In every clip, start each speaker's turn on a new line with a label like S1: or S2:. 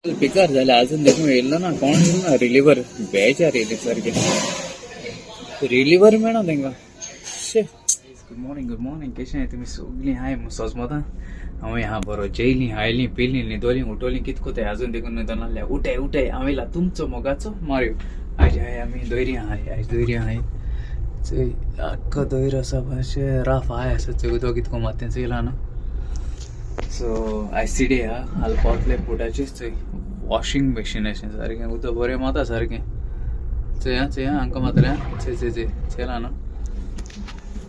S1: पिकार जालें अजून देखून येयल्लो ना कोण येयलो ना रिलीवर बेजार येयले सारके रिलीवर मेळना तेंकां शे. गुड मॉर्निंग गुड मॉर्निंग, कशें तुमी सगळीं? हाय सजमता हांव हा बरो. जेयलीं आयलीं पिलीं न्हिदोलीं उठोलीं कित कोताय अजून देखून न्हिदोन आहल्या. उठाय उठाय, हांव येयला तुमचो मोगाचो मारयो. आयज हाय आमी दोयरी हाय, आयज दोयरी हाय. चोय आख्खो दोयर आसा, मातशें राफ हाय आसा. चोय उदक कितको मात्तें चोयलां न्हू. सो आयज सिडी आहा हाल पावतले बोटाचेर. चोय वॉशिंग मशीन अशें सारकें उदक बरें माता सारकें. चोया चोया हांकां मातलें. चोय चोय चोय चोयलां न्हू.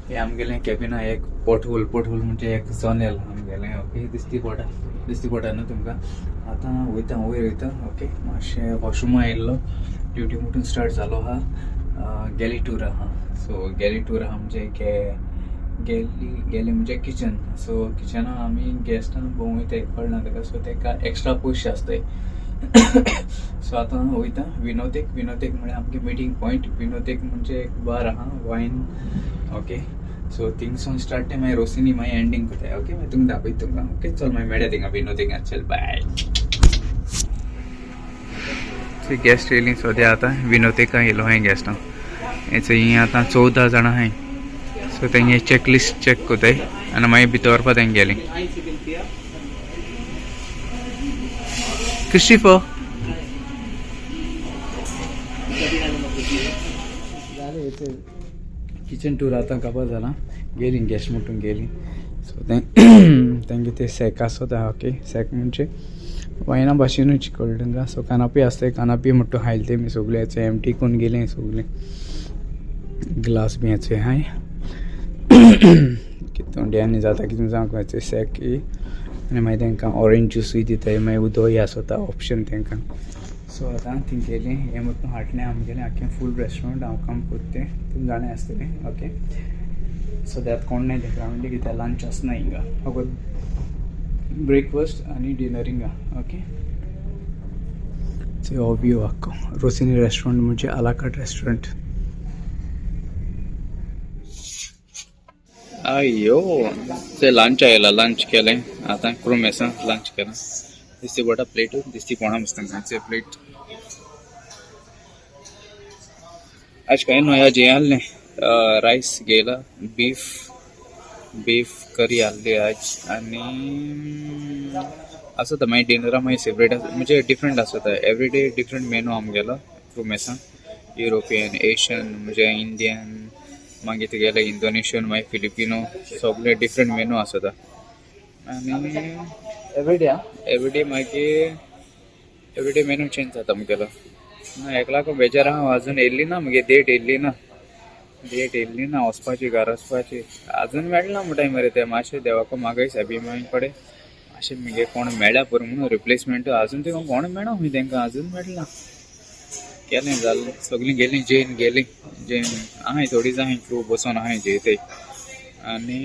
S1: हे आमगेलें कॅबिना एक पोटहोल. पोटहोल म्हणजे एक जनेल आमगेलें. ओके, दिसती पडटा, दिसती पडटा न्हू तुमकां. आतां वयता वयर वयता. ओके, मातशें वॉशरुमा येयल्लो. ड्युटी मुटून स्टार्ट जालो आहा. गॅली टूर आहा. सो गॅली टूर आहा म्हणजे गॅली, गॅली म्हणजे किचन. सो किचना आमी गेस्टां भोंवूंक वयताय, कळना ताका. सो ताका एक्स्ट्रा पयशे आसताय. सो आतां वयता विनोतेक. विनोतेक म्हळ्यार आमगे मिटींग पॉयंट. विनोतेक म्हणजे एक बार आहा, वायन. ओके, सो थिंगसून स्टार्ट मागीर रोसिनी मागीर एंडींग कोताय. ओके, मागीर तुमकां दाखयता तुमकां. ओके, चल मागीर मेळया थिंगा विनोतेक. चल बाय. गेस्ट येयलीं सद्या आतां विनोतेका येयलो हांवें गेस्टां. ही आतां 14 जाणां आहाय. सो तेंगे चॅकलिस्ट चॅक कोताय आनी मागीर भितर व्हरपा तेंगे गेली. क्रिस्टिफर किचन टूर आतां काबार जालां. गेलीं गेस्ट मुटून गेलीं. सो तेंगे ते सॅक आसता. ओके, सॅक म्हणजे वायना भाशेनूच कळटा तांकां. सो कानापी आसताय, कानापी म्हणटा हायले ते मी सगळे एमटी करून गेले सगळे. ग्लास बी याचे हाय कितें जाता कितें जावंक सॅक. आनी मागीर तांकां ऑरेंज ज्युसूय दिताय, मागीर उदकय आसता ऑप्शन तांकां. सो आतां थिंग गेलीं. हें म्हटलें हाडलें आमगेलें आख्खें फूल रेस्टोरंट. हांव काम करता तें तुमी जाणा आसतलें. ओके, सद्या कोण नाय तेका म्हणजे कित्याक लंच आसना हिंगा, फकत ब्रेकफास्ट आनी डिनर हिंगा. ओके, सो हो व्यू आख्खो रोसिनी रेस्टोरंट म्हणजे आलाकाट रेस्टोरंट. अयो ते लंच आयला. लंच केलें आतां क्रुमेसा लंच केलां. दिसती पडटा प्लेट, दिसती पोणा मस्त प्लेट. आज काय न्हय जें आहलें रायस घेयला, बीफ बीफ करी आहली आज. आनी आसता मागीर डिनरा मागीर सेपरेट म्हणजे डिफरंट आसता. एवरी डे डिफरंट मेनू आमगेलो क्रुमेसा. युरोपियन, एशियन म्हणजे इंडियन, मागीर तुगेले इंडोनेशियन, मागीर फिलिपिनो, सगळे डिफरंट मेनू आसता. आनी एवरीडे एवरीडे मागीर एवरीडे मेनू चेंज जाता आमगेलो. ना एकला बेजार आहा. अजून येयल्ली ना मुगे डेट येयल्ली ना, डेट येयल्ली ना वचपाची, घरा वचपाची अजून मेळना म्हणटाय मरे ते. मातशें देवाको मागय सायबी माई कडेन मातशें मुगे कोण मेळ्ळ्या पुरो म्हणून रिप्लेसमेंट. अजून ते कोण मेळना खंय तेंकां, अजून मेळना. केलें जालें सगळीं गेलीं जेन गेलीं जेन आहाय थोडीं आहाय क्रू बसोन आहाय जेयताय. आनी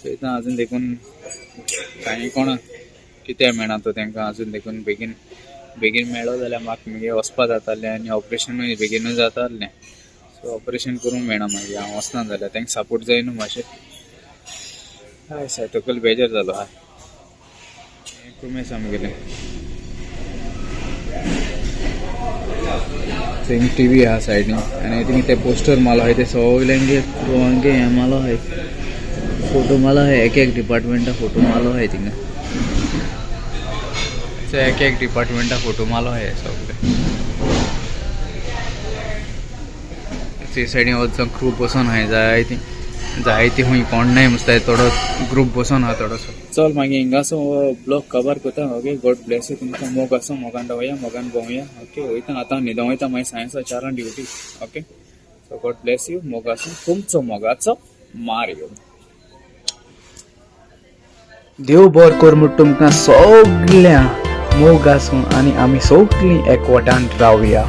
S1: चोयता अजून देखून कांय कोण कित्याक मेळना तो तेंकां अजून देखून. बेगीन बेगीन मेळ्ळो जाल्यार म्हाका मुगे वचपा जातालें आनी ऑपरेशनूय बेगीनूय जातालें. सो ऑपरेशन करूंक मेळना मागीर हांव वचना जाल्यार तेंकां सपोर्ट जाय न्हू मातशें. हय साय तकल बेजार जालो. हय क्रुमेस आमगेलें थिंग टी व्ही आहा सायडीन आनी थिंग ते पोस्टर मारलो आहाय ते सगल्यांगे क्रुवांगे हें मारलो आहाय, फोटो मारलो आहाय. एक एक डिपार्टमेंटा फोटो मारलो आहाय थिंगा. एक एक डिपार्टमेंटा फोटो मारलो आहाय सगळे. ते सायडीन वचोन क्रू बसोन आहाय जायती जायती खंय कोण नाय मुसताय, थोडो ग्रूप बसोन आहा थोडोसो. चल मागीर हिंगासो ब्लॉग कवर करता. Okay, God Blaise you. तुमकां मोग आसूं, मोगान रावया, मोगान भोंवया. ओके, वयता आतां न्हिदों वयता, मागीर सायन्सा 4 duty. Okay, so God bless you. मोग आसूं तुमचो मोगाचो मारयो.
S2: देव बरो कर म्हूण तुमकां सगळ्यां मोग आसूं आनी आमी सगळीं एकवटान रावया.